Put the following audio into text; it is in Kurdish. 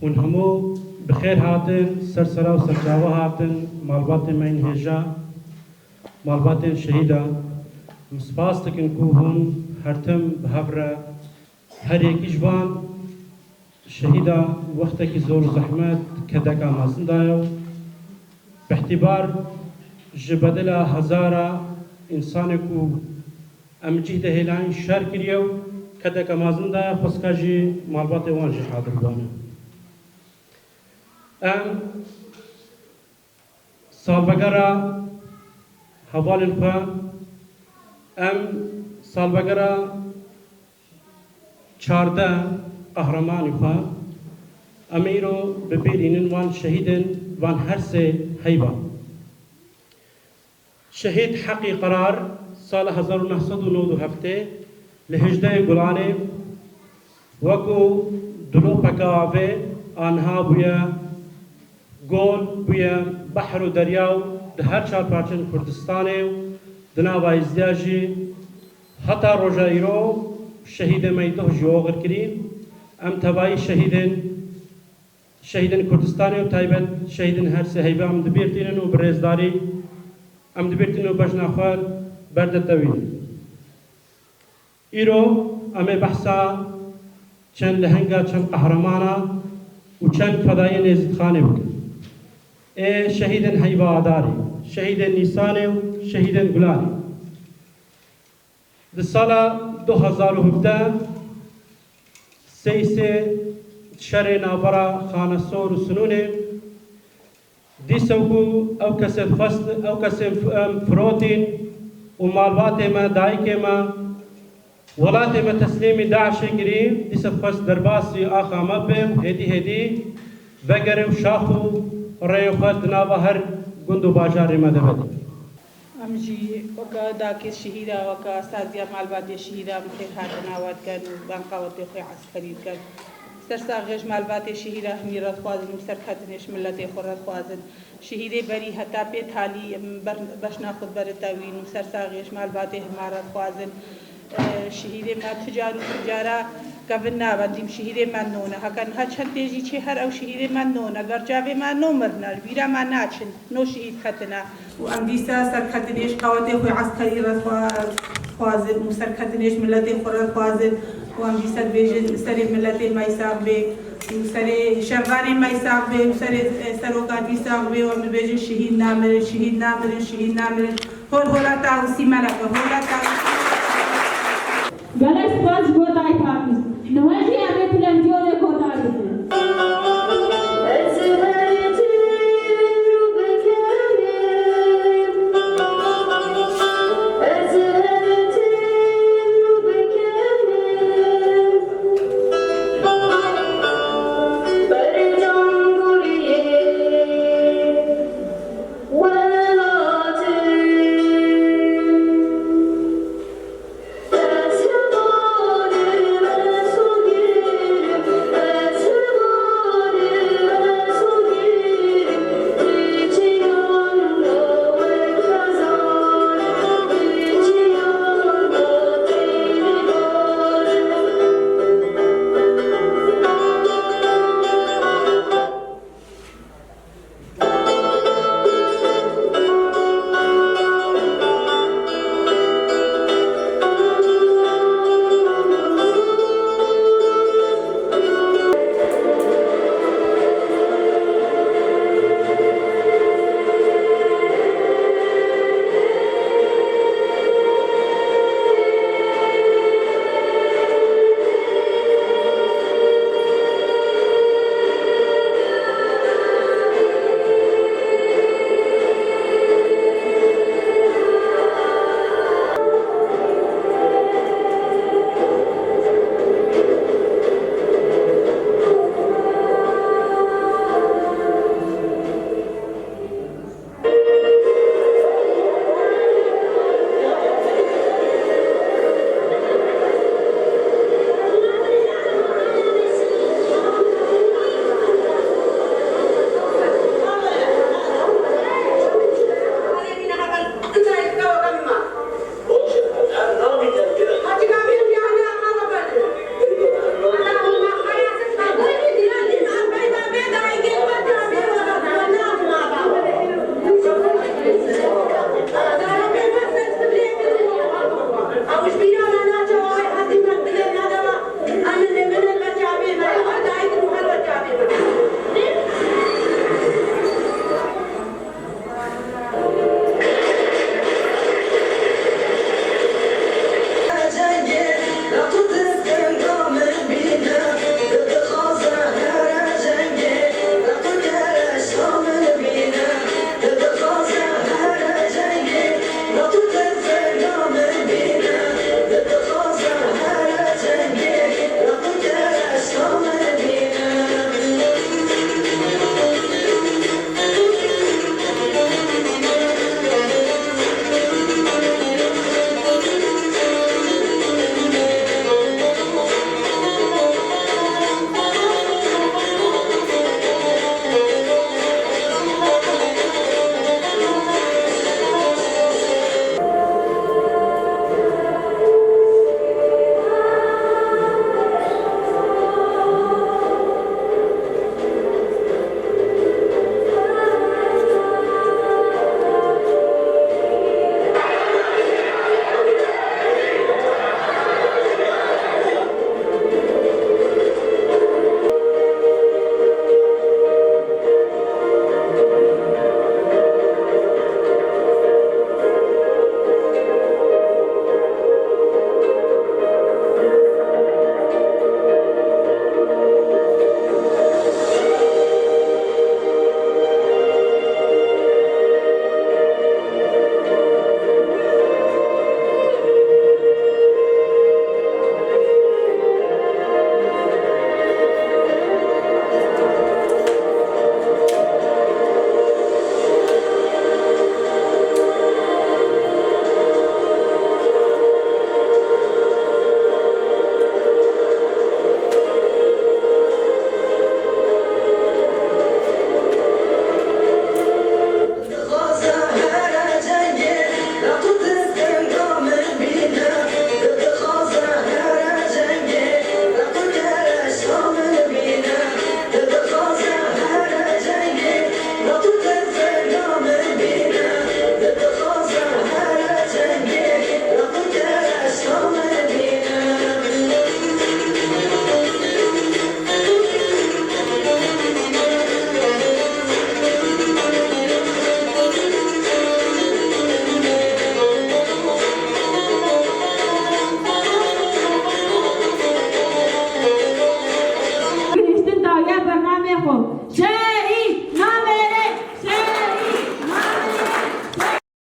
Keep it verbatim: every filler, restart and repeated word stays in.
Hûn hemû bi xêr hatin, ser sera û ser çava hatin, malbatên me yên hêja, malbatên şehîda. Em spas dikin ku hûn her tim bi hev re, her yekî ji van şehîda wextekî zor û zehmet kedeka mezin daye û bi îtîbar ji bedela hezara însanê ku em cîh de hêlayîn şer kiriye û kedeke mezin daye, xwestka jî malbatê wan jî hadir bûne. Em salvegera hevalên xwe, em salvegera çardeh qehremanî xwe, em îro bi bîr înin van şehîdên van her sê heyvan. Şehîd Heqî Qerar sala hezar û neh sed û nod û heftê li hejdehê Gulanê wekû dilopeke avê a niha bûye gol, bûye behr û derya û di her çar parçeyên Kurdistanê û di nava Êzidiya jî heta roja îro şehîdê me yê doh jî oxir kirî. Em tevayî şehîdên şehîdên Kurdistanê û taybet şehîdên her sê heyva em di bîr tînin û bi rêzdarî em di bîr tînin û bejna xwe berde tewînin. Îro em ê behsa çend lehenga çend qehremana û çend fedayiyên Êzîdxanê bikin. Ê şehîdên Heyva Adarê, şehîdên Nîsanê û şehîdên Gulanê. Di sala du hezar û hevdeh sey sê şerê navbera Xanesor û Sinûnê, dîsa ku ew kesê dixwest, ew kesê em firotîn û malbatê me, dayikê me, welatê me teslîmî DAIŞê kirî, dîsa dixwest derbasî axa me bibe û hêdî hêdî vegere û şax û rêyê xwe di nava her gund û bajarê me de vede. Em jî weke dakê şehîda, weke saziya malbatê şehîda bi xêr hatina we dikin û banqawetê xwe eskerî dikin. Sersaxiyê ji malbatê şehîda hemî re dixwazin û serketinê ji miletê xwe re dixwazin. Şehîdê berî heta pê talî em ber-, beşna xwe berî tewîn û sersaxiyê ji malbatê hema re dixwazin. Şehîdê me tu car û tu cara kevin nabe, dîm şehîdê me nû ne. Heke niha çend tê jî çê her ew şehîdê me nû ne. Ber çavê me nû mirine, li bîra me naçin. Nû şehîd ketine. Û em dîsa serketinê ji qawetê xwe eskerî re dixwa-, dixwazin û serketinê ji miletê xwe re dixwazin. Û em dîsa dibêjin serê miletê me yê sax bê û serê şervanê me yê sax bê û serê, e, seroka dî sax bê û em dibêjin şehîd namirin, şehîd namirin, şehîd namirin. Hol hola Tawusî me neke, hola Tawusî. Gelek spas ji bo